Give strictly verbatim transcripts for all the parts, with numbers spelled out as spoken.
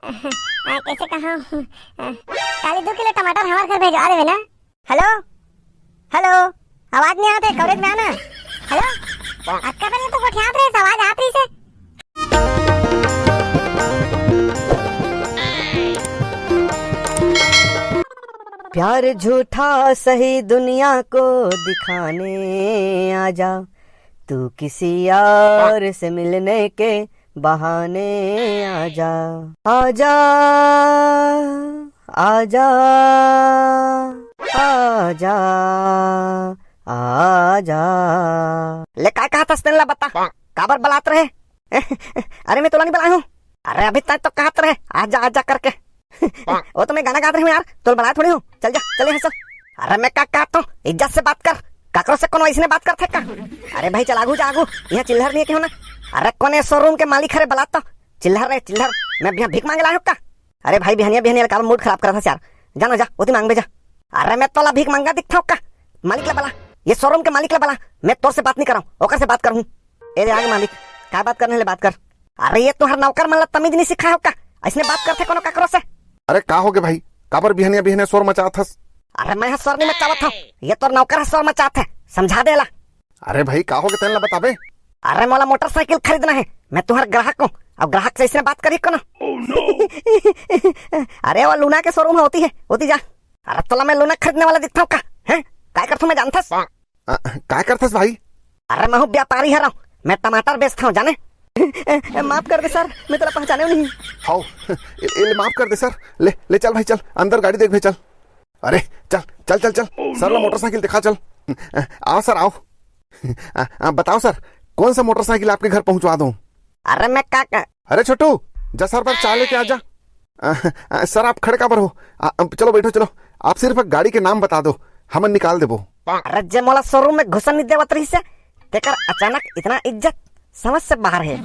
आ, कैसे कहा हूँ? आ, काली दू किलो टमाटर हमार घर भेजवा देवे ना। हेलो, हेलो, आवाज नहीं आते, कवरेज में आना। हेलो, अक्का पहले तो गोठियात रहे, आवाज आत रही से। प्यार झूठा सही दुनिया को दिखाने आजा, तू किसी और से मिलने के बहाने आजा, आजा, आजा, आजा, आजा। ले, काय कहा थस तेन ला बता, काबर बलात रहे? अरे, मैं तोला नहीं बलाए हूँ। अरे, अभी तक तो कहत रहे, आजा, आजा करके। वो तो मैं गाना गात रही हूँ यार, तोला बलाए थोड़ी हूँ। चल जा, चल यहाँ से। अरे, मैं का कहत हूँ, इज्जत से बात कर। काकरो से कोनो ऐसने बात करथे का? अरे भाई, चल आगू जा आगू, यहाँ चिल्हर नहीं है क्यों ना? अरे, कोने शोरूम के मालिक हरे, बलात तो। चिल्हर रे चिल्हर, मैं यहाँ भीख मांगे लाए हूँ का? अरे भाई, बिहनिया बिहनिया काबर मूड खराब करत हस यार, जा ना जा, ओती मांगबे जा। अरे, मैं तोला भीख मांगा दिखता हूँ का? मालिक ला बला, ये शोरूम के मालिक ला बला। मैं तोर से बात नहीं करऊँ, ओकर से बात करहूँ। ए रे, आगे मालिक, का बात करने ले बात कर। अरे, ये तुहर नौकर मन ला तमीज नहीं सिखाए हो का? ऐसने बात करथे कोनो काकरो से? अरे, का होगे भाई, काबर बिहनिया बिहनिया शोर मचात हस? अरे, मैं ह शोर नहीं मचावत हूँ, ये तोर नौकर ह शोर मचात हे, समझा दे ला। अरे भाई, का होगे तेन ला बताबे? अरे, मोला मोटरसाइकिल खरीदना है, मैं तुहर ग्राहक हूँ, अब ग्राहक से ऐसने बात करी कोनो? अरे, वो लूना के शोरूम है, ओती है, ओती जा। अरे, तोला मैं लूना खरीदने वाला दिखता हूँ का? हैं? काय करथूँ मैं जानथस? आ, काय करथस भाई? अरे, महू व्यापारी हरव, मैं टमाटर बेचता हूँ, जाने। ए, ए, माफ कर दे सर, मैं तोला पहचाने नहीं। हाओ, ए, ए, ले माफ कर दे सर। ले, ले चल भाई, चल, अंदर गाड़ी देख भाई, चल। अरे, चल, चल, चल, चल, सर ला मोटरसाइकिल दिखा, चल। आओ सर, आओ। आ, आ, बताओ सर, कौन सा मोटरसाइकिल आपके घर पहुंचवा दूं? अरे, मैं का, का अरे छोटू, जा सर बर चाय लेके आ जा। आ, आ, सर, आप खड़े काबर हो? आ, आ, चलो बैठो, चलो। आप सिर्फ गाड़ी के नाम बता दो, हमन निकाल देबो। अरे, जे मोला शोरूम में घुसन नहीं देवत रहिस हे, तेकर अचानक इतना इज्जत, समझ से बाहर है।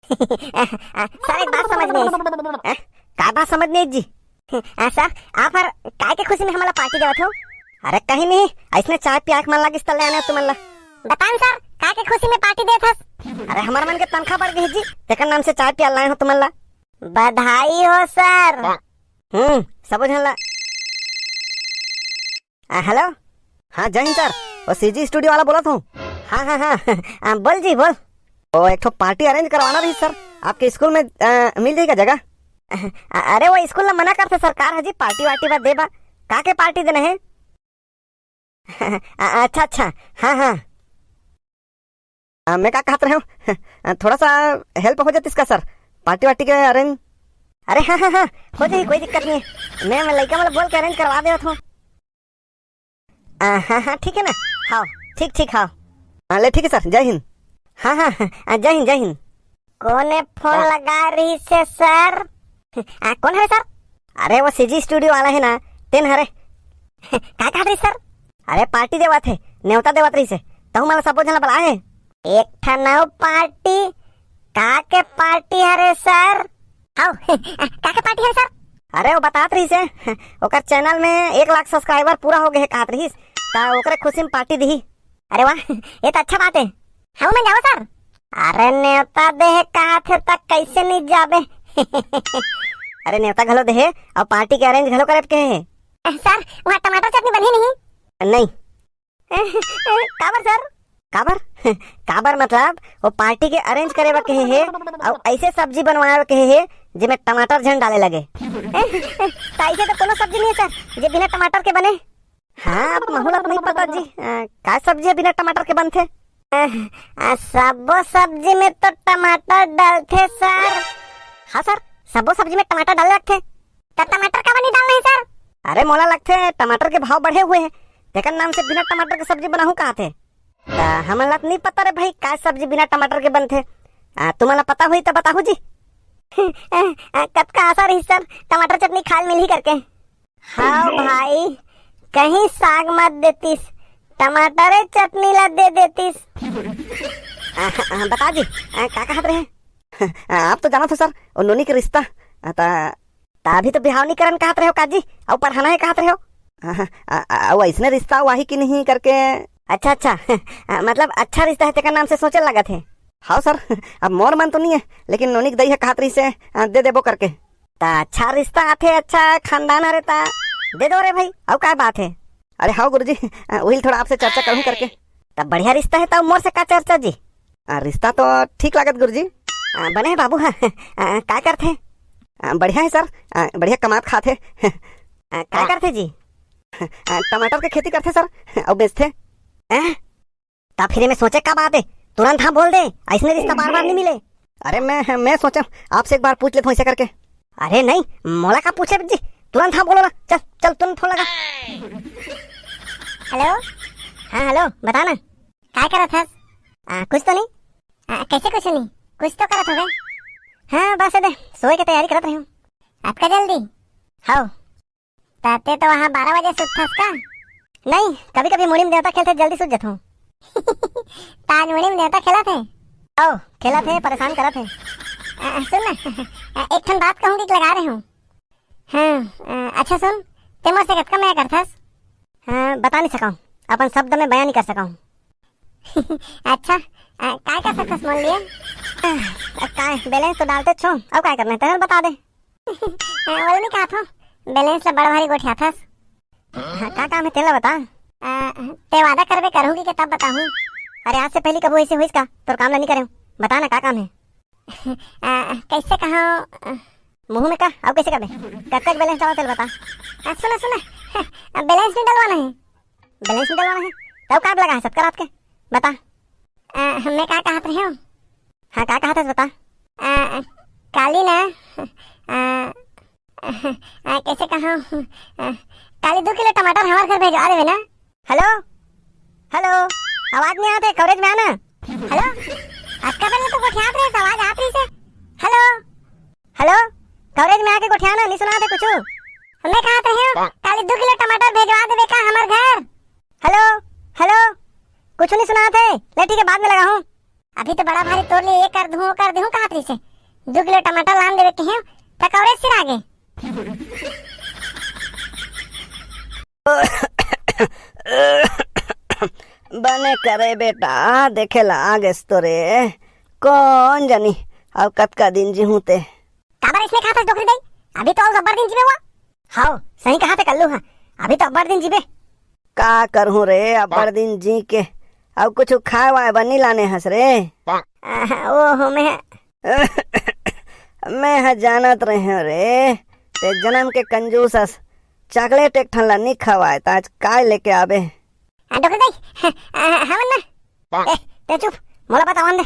सर, एक बात समझ नहीं आई। हैं? का बात समझ नहीं आई जी? आ, सर, आप हर काय के खुशी में हमला पार्टी देवत हो? अरे कहीं नहीं, ऐसने चाय पिया के मन लागिस त ले आने तुमन ला। बतान सर, काय के खुशी में पार्टी देत हस? अरे हमर मन के तनखा बढ़ गई जी, तेकर नाम से चाय पिया लाए हो तुमन ला। बधाई हो सर। हम्म, सबो झन ला। आ, हेलो। हाँ, जय हिंद सर, वो सीजी स्टूडियो वाला बोलत हूँ। हाँ, हाँ, हाँ। आ, बोल जी, बोल। वो एक ठो पार्टी अरेंज करवाना रही सर, आपके स्कूल में, आ, मिल जाएगा जगह? आ, अरे, वो स्कूल में मना करथे सरकार है जी, पार्टी वार्टी बा दे बा। का के पार्टी देना है? आ, अच्छा, अच्छा। हाँ, हाँ। आ, मैं का कहत रहे हूँ, आ, थोड़ा सा हेल्प हो जाती इसका सर, पार्टी वार्टी के अरेंज। अरे हाँ, हाँ, हाँ, हो जाही, कोई दिक्कत नहीं है। मैं, मैं लड़का वाला बोल के अरेंज करवा देवत हूँ। आ, हाँ, हाँ, ठीक है ना? हाँ, ठीक, ठीक, हाँ। हाँ, ले, ठीक है सर, जय हिंद। हाँ, हाँ, हाँ, जय हिंद, जय हिंद। कोने फोन लगा रही से सर? आ, कौन है सर? अरे, वो सीजी स्टूडियो वाला है ना, तेन हरे। का कहत रही सर? अरे, पार्टी देवत है, नेवता देवत रही से, तहु मला सबो झन ला बलाए है। एक ठन अउ पार्टी? का के पार्टी हरे सर? हाउ, का के पार्टी हरे सर? अरे, वो बतात रहिस हे, ओकर चैनल में एक लाख सब्सक्राइबर पूरा हो गए हे कहत रहिस, त ओकरे खुशी में पार्टी दिही। अरे वाह, ये तो अच्छा बात है। हम मैं जाओ सर। अरे, नेवता दे हे कहत हे त कैसे नहीं जाबे? अरे, नेवता घलो दे हे, अउ पार्टी के अरेंज घलो करे के हे। सर, वहाँ टमाटर चटनी बनी नहीं? नहीं। काबर सर? काबर? काबर मतलब वो पार्टी के अरेंज करे बर कहे हे, अउ ऐसे सब्जी बनवाए बर कहे हे, जेमे टमाटर झन डाले लगे। त ऐसे तो कोनो सब्जी नहीं है सर, जे बिना टमाटर के बने। हाँ, अब महू ला तो नहीं पता जी, अ, का सब्जी है बिना टमाटर के बनथे? अ, अ, सब्बो सब्जी में तो टमाटर डलथे सर। हाँ सर, सब्बो सब्जी में टमाटर डाले लगथे। त टमाटर काबर नहीं डालना है सर? अरे मोला लगथे टमाटर के भाव बढ़े हुए हैं, तेकर नाम से बिना टमाटर के सब्जी बनाहूं कहाथे। त हमन ला त नहीं पता रे भाई, का सब्जी बिना टमाटर के बनथे। आ, तुमन ला पता होई त बताहू जी। आ, आ, कतका आशा रही सर, टमाटर चटनी खाल मिलही करके। हाँ भाई, कहीं साग मत देतीस, टमाटरे चटनी ला दे देतीस। आ, आ, बता जी, आ, का कहत रहे? आ, आप तो जानत हो सर, वो नोनी के रिश्ता, आ, त, त अभी तो बिहाव नहीं करन कहत रहे हो काजी, अउ पढ़ाना है कहत रहे हो। आ, आ, आ, अउ ऐसने रिश्ता हुआ ही कि नहीं करके। अच्छा, अच्छा, आ, मतलब अच्छा रिश्ता है तेकर नाम से सोचे लगत है। हाँ सर, अब मोर मन तो नहीं है, लेकिन नोनी के दई ह कहत रहिस हे, आ, दे देबो करके। त अच्छा रिश्ता आथे, अच्छा खानदान हरे, त दे दो रे भाई, अउ का बात हे? अरे हाँ गुरुजी, आ, वही थोड़ा आपसे चर्चा करूँ करके। तब बढ़िया रिश्ता हे, तब मोर से का चर्चा जी? आ, रिश्ता तो ठीक लागत गुरुजी। आ, बने हे बाबू, हाँ, आ, का करथे? आ, बढ़िया हे सर, आ, बढ़िया कमात खात हे। आ, का करथे जी? आ, टमाटर के खेती करथे सर, अउ बेचथे। हैं? त फिर एमे सोचे का बात हे? तुरंत हाँ बोल दे, अइसने रिश्ता बार बार नहीं मिले। अरे मैं, मैं सोचा आपसे एक बार पूछ लेता हूँ ऐसे करके। अरे नहीं, मोला का पूछे जी, तुरंत हाँ बोलो ना। चल चल, तुरंत फोन लगा। हेलो। हाँ हेलो, बता ना। काय करत हस? आ, कुछ तो नहीं। आ, कैसे कुछ नहीं? कुछ तो करत होबे। हाँ बस दे, सोए के तैयारी करत रही हूँ। अतका जल्दी? हव। त ते तो वहाँ बारह बजे सुतथस का? नहीं, कभी कभी मुड़ी में देवता खेलथे, जल्दी सुत जथों। त आज मुड़ी में देवता खेलत हे? ओ, खेलत हे, परेशान करत हे। अ, सुन ना, अ, एक ठन बात कहूँ कि लगा रहे हूँ। हाँ, अ, अच्छा सुन, ते मोर से कतका मया करथस? हाँ, बता नहीं सकूँ, अपन शब्द में बयां नहीं कर सकूँ। अच्छा, अ, काय कर सकथस मोर लिए? अ, काय, balance तो डालते छो, अब काय करना है, तेरे बता दे। अ, ओला नहीं कहत हो, balance ला बड़ भारी गोठियाथस। हाँ, का काम है तेला बता। अ, ते वादा करबे करहूँ कि के तब बताहूँ। अरे आज से पहले कभू ऐसे होइस का? तोर काम ला नहीं करे। बता ना का काम है। अ, कैसे कहा? मुंह में का? अब कैसे करबे? कब तक balance डाला तेला बता। अ, सुना सुना, balance नहीं डलवाना है। Balance नहीं डलवाना है? तब का लगा है सतका रात के? बता। अ, मैं का कहत रहे हूँ? हाँ, का कहत हस बता। अ, काली ना, अ, अ, कैसे कहा, अ, काली दो किलो टमाटर हमारे घर भेजवा देवे ना। हेलो, हेलो, आवाज नहीं आते, coverage में आना। हेलो, अतका बेर तो गोठियात रहे, आवाज आत रही से। हेलो, हेलो, coverage में आके गोठियाना, नहीं सुनाते कुछ। मैं कहत रहे हूँ, काली दो किलो टमाटर भेजवा देवे का हमारे घर? हेलो, हेलो, कुछ नहीं सुनाते। ले ठीक है, बाद में लगा हूँ। अभी तो बड़ा भारी तोर लिए ये कर दूँ, वो कर दूँ कहत रही से। दो किलो टमाटर लान देवे के हैं, त coverage सिर आगे। बने करे बेटा, देखे ला आगेस तो रे। कौन जानी, अब कतका दिन जीहूँ ते। काबर इसने खाथस डोकरी दई? अभी तो अउ अब्बड़ दिन जीबे हुआ। हाव, सही कहा थे कल्लू, हाँ, अभी तो अब्बड़ दिन जीबे। का करहूँ रे, अब्बड़ दिन जी के, अउ कुछ खाए वाए बर नहीं लाने हस रे। आह, ओहो, मैं मैं ह जानत रहे रे, ते जन्म के कंजूस अस, chocolate एक ठन ला नहीं खवाए, त आज काय लेके आबे? आ, डोकरी दई, आ, हमन ना। ए, ते चुप, मोला बतावन दे।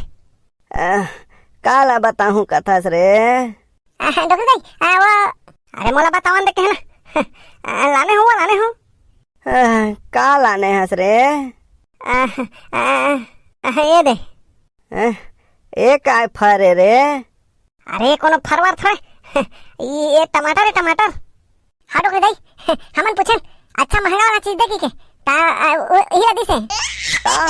आ, काला बताहूँ कथस रे? आ, डोकरी दई, आ, वो, अरे मोला बतावन दे कहना। आ, लाने हूँ, वो लाने हूँ। आ, का लाने हस रे? आ, आ, आ, ये दे। आ, ये काय फरे रे? अरे कोनो फरवर थोड़े। ये, ये टमाटर है, टमाटर। हाँ डोकरी दई, हमन पूछन, अच्छा महंगा वाला चीज देखी के, ता, आ, उ, इही ला दिसे। आ,